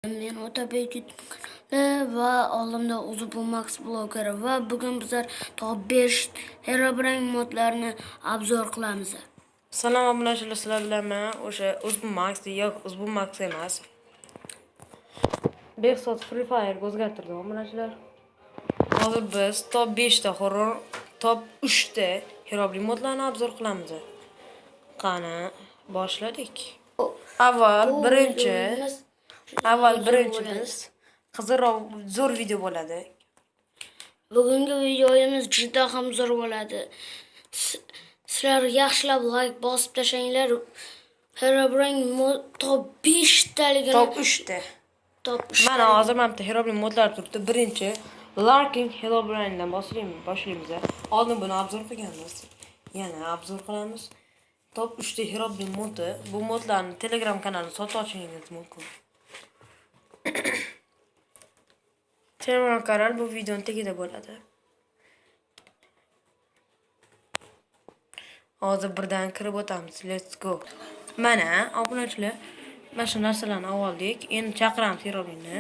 Men Otabek kanali va oldimda Uzubu Max blogeri va bugun bizlar top 5 Herobrine modlarini obzor qilamiz. Salom obunachilar, sizlar bilan men o'sha Uzubu Max, yo'q Uzubu Max emas. Behzod Free Fire'ga o'zgartirdim obunachilar. Hozir biz top 5 ta horror, top 3 ta Herobrine modlarini obzor qilamiz. Qani, boshladik. Avval birinchi biz qiziqroq zo'r video bo'ladi. Bugungi videomiz juda ham zo'r bo'ladi. Sizlar yaxshilab like bosib tashlanglar. Herobrine mod top 5 taligini, top 3 ta. Top 3. Mana hozir mana bitta Herobrine modlar turibdi. Birinchi Lurking Herobrine'dan boshlaymiz. Oldin buni obzor qilganmiz. Yana obzor qilamiz. Top 3 ta Herobrine modi. Bu modlarni Telegram kanalida sotib olishingiz mumkin. Telegram kanal bu videonun tagida bo'ladi. Hozir birdan kirib o'tamiz. Let's go. Mana obunachilar, mana shu narsalarni oldik. Endi chaqiramiz Herobrine'ni.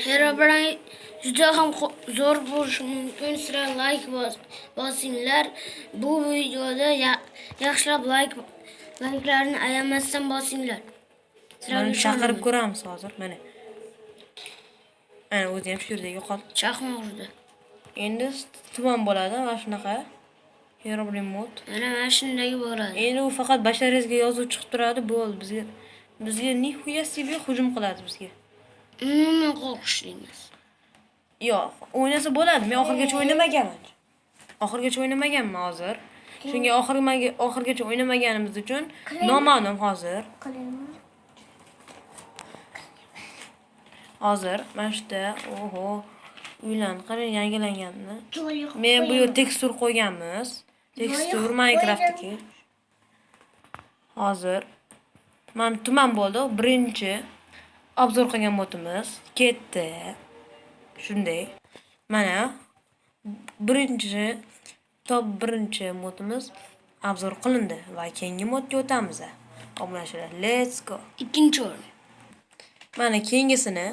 Herobrine juda ham zo'r bo'lishi mumkin. Sizlar like bosinglar. Bu videoda yaxshilab likelarni ayamasdan bosinglar. Mana chaqirib ko'ramiz hozir. Mana. Ana o'zi ham shu yerda yo'qoldi. Chaqmoq urdi. Endi tuman bo'ladi mana shunaqa Herobrine mod. Mana shunday bo'ladi. Endi u faqat basharingizga yozuv chiqib turadi, bo'ldi. Bizga nihoya себе hujum qiladi bizga. Umuman qo'rqishli emas. Yo'q, o'ynasa bo'ladi. Men oxirgacha o'ynamaganman. Oxirgacha o'ynamaganman hozir. Chunki oxirgacha o'ynamaganimiz uchun noma'lum hozir. Hozir mana shu yerda, oho, uylarni qarang yangilanganini. Men bu yerga tekstur qo'yganmiz. Tekstur Minecraftdagi. Hozir mana tuman bo'ldi. Birinchi obzor qilgan modimiz ketdi. Shunday. Mana birinchi top birinchi modimiz obzor qilindi va keyingi modga o'tamiz. Obunachilar, let's go. Ikkinchi o'rin. Mana keyingisini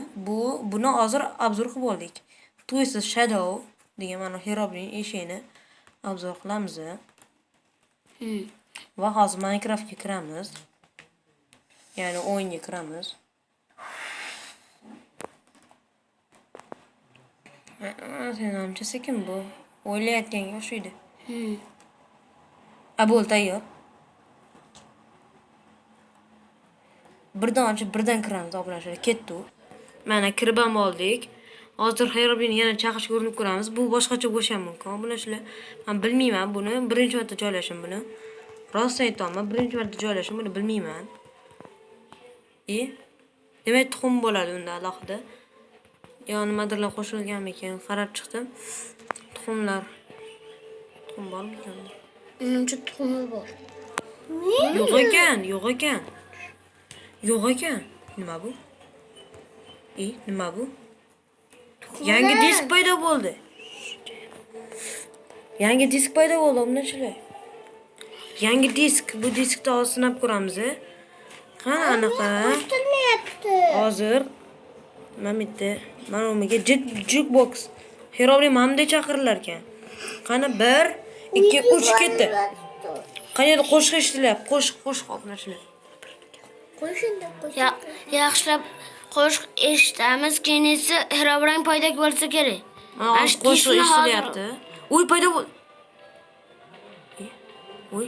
buni hozir obzor qilib oldik. Twisted Shadow degan mana Herobrine eshigini obzor qilamiz. Va hozir Minecraftga kiramiz. Ya'ni o'yinga kiramiz. Senamcha sekin bu o'ylayotganga o'xshaydi. A bo'ldi, tayyor. Birdan ochib birdan kiramiz obunachilar. Ketdi u. Mana kirib ham oldik. Hozir Herobrine yana chaqirishga urinib ko'ramiz. Bu boshqacha bo'lishi ham mumkin obunachilar. Men bilmayman buni. Birinchi marta joylashim buni. Rost aytaman, birinchi marta joylashim buni bilmayman. Demak tuxum bo'ladi unda alohida. Yo nimadirlar qo'shilganmikan? Qarab chiqdim. Tuxumlar. Tuxum bormikan? Menimcha tuxumi bor. Yo'q ekan, yo'q ekan. Yo'q ekan. Nima bu? Nima bu? Yangi disk paydo bo'ldi. Yangi disk paydo bo'ldi, obunachilar. Yangi disk. Bu diskni hozir sinab ko'ramiz. Qani anaqa? Hozir mana bu yerda mana unga jukebox Herobrine mana bunday chaqirilar ekan. Qani 1 2 3 ketdi. Qani qo'shiq eshitilyapti. Qo'shiq obunachilar. Yaxshilab qo'shiq eshitamiz, keyin esa Herobrine paydo bo'lsa kerak. Mana qo'shiq eshitilyapti. Uy paydo bo'ldi. Uy.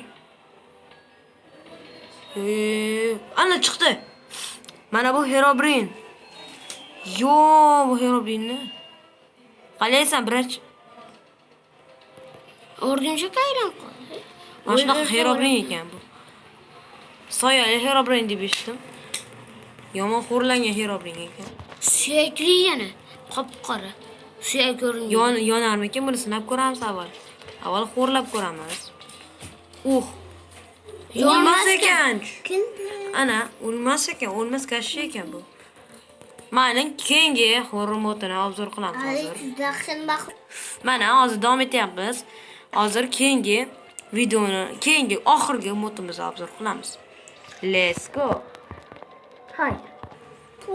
Ana chiqdi. Mana bu Herobrine. Yo, bu Herobrine'ni. Qalaysan, brach? O'rgimchakka aylanib qoldi. Mana shunaqa Herobrine ekan bu. Soyali Herobrine deb eshitdim. Yomon xo'rlangan Herobrine ekan. Suyakli yana, qop-qora. Suyak ko'ringan. Yonarmikan? Buni sinab ko'ramiz avval. Avval xo'rlab ko'ramiz. O'lmas ekan. Ana, o'lmas ekan, o'lmas kashshi ekan bu. Mana keyingi horror modini obzor qilamiz hozir. Mana hozir davom etyapmiz. Hozir keyingi videoni, keyingi oxirgi modimizni obzor qilamiz. Let's go. Hayır.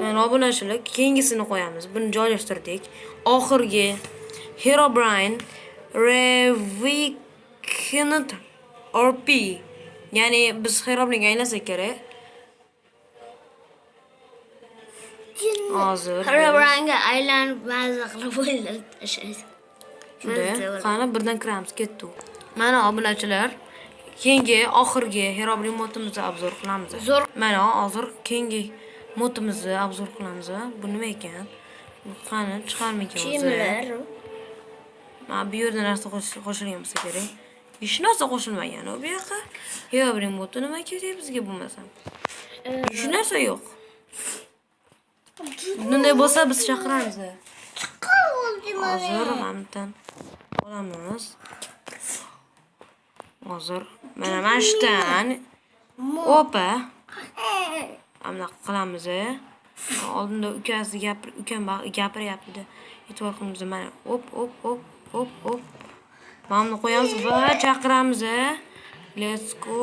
Mana obunachilar, keyingisini qo'yamiz. Buni joylashtirdik. Oxirgi Herobrine Rewicked RP. Ya'ni biz Herobrine'ga aylansak kerak. Hozir. Herobrine'ga aylanib maza qilib o'ylab tashlaydi. Shunda qani birdan kiramiz, ketdi. Mana obunachilar, keyingi oxirgi Herobrine modimizni obzor qilamiz. Zo'r. Mana hozir keyingi modimizni obzor qilamiz. Bu nima ekan? Bu qani chiqarmikan o'zi? Kiyimlar. Mana bu yerda narsa qo'shilgan bo'lsa kerak. Hech narsa qo'shilmagan u bu yoqqa. Herobrine modi nima kerak bizga bo'lmasa? Hech narsa yo'q. Bunday bo'lsa biz chaqiramiz. Hozir mana olamiz. Hozir mana shudan opa bunaqa qilamiz. Oldinda ukasi ukam gapiryapti. E'tibor qilamiz mana op op op op op. Mana buni qo'yamiz va chaqiramiz. Let's go.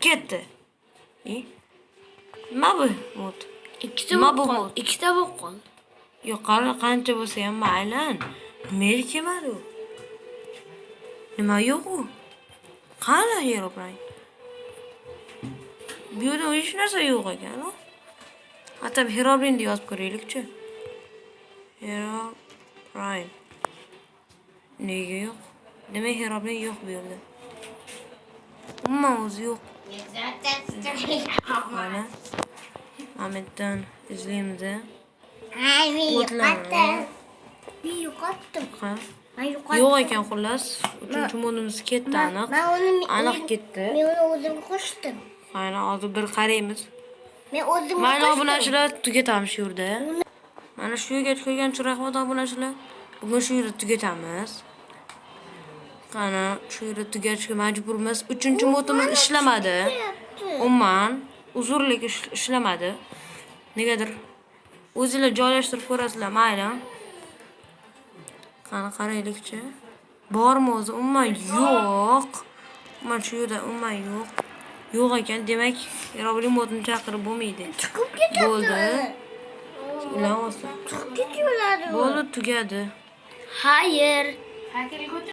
Ketdi. Nima bu mod? Ikkita Nima bu bo'lib mod? qoldi. Ikkita bo'lib qoldi. Yo'q, qara qancha bo'lsa ham mayli. Nima kelmadi u? Nima yo'q u? Qani Herobrine? Bu yerda hech narsa yo'q ekan u. Hatto Herobrine deb yozib ko'raylikchi. Herobrine. Nega yo'q? Demak Herobrine yo'q bu yerda. Umuman o'zi yo'q. Mana. Ahmetdan izlaymiz. Ay, men yo'qotdim. Men yo'qotdim. Men yo'qotdim. Yo'q ekan xullas. Uchinchi modimiz ketdi aniq. Men uni Aniq ketdi. Men uni o'zim qo'shdim. Mana hozir bir qaraymiz. Men o'zim Mayli obunachilar, tugatamiz shu yerda. Mana shu yerga tugagan rahmat obunachilar. Bugun shu yerda tugatamiz. Qani shu yerda tugatishga majburmiz. Uchinchi modimiz ishlamadi. Umuman uzrlik ishlamadi. Negadir o'zinglar joylashtirib ko'rasizlar, mayli. Qani qaraylikchi. Bormi o'zi? Umuman yo'q. Umuman shu yerda umuman yo'q. Yo'q ekan, demak, Herobrine modini chaqirib bo'lmaydi. Chiqib ketadi. Bo'ldi. Ular olsin. Chiqib ketaveradi. Bo'ldi, tugadi. Hayır.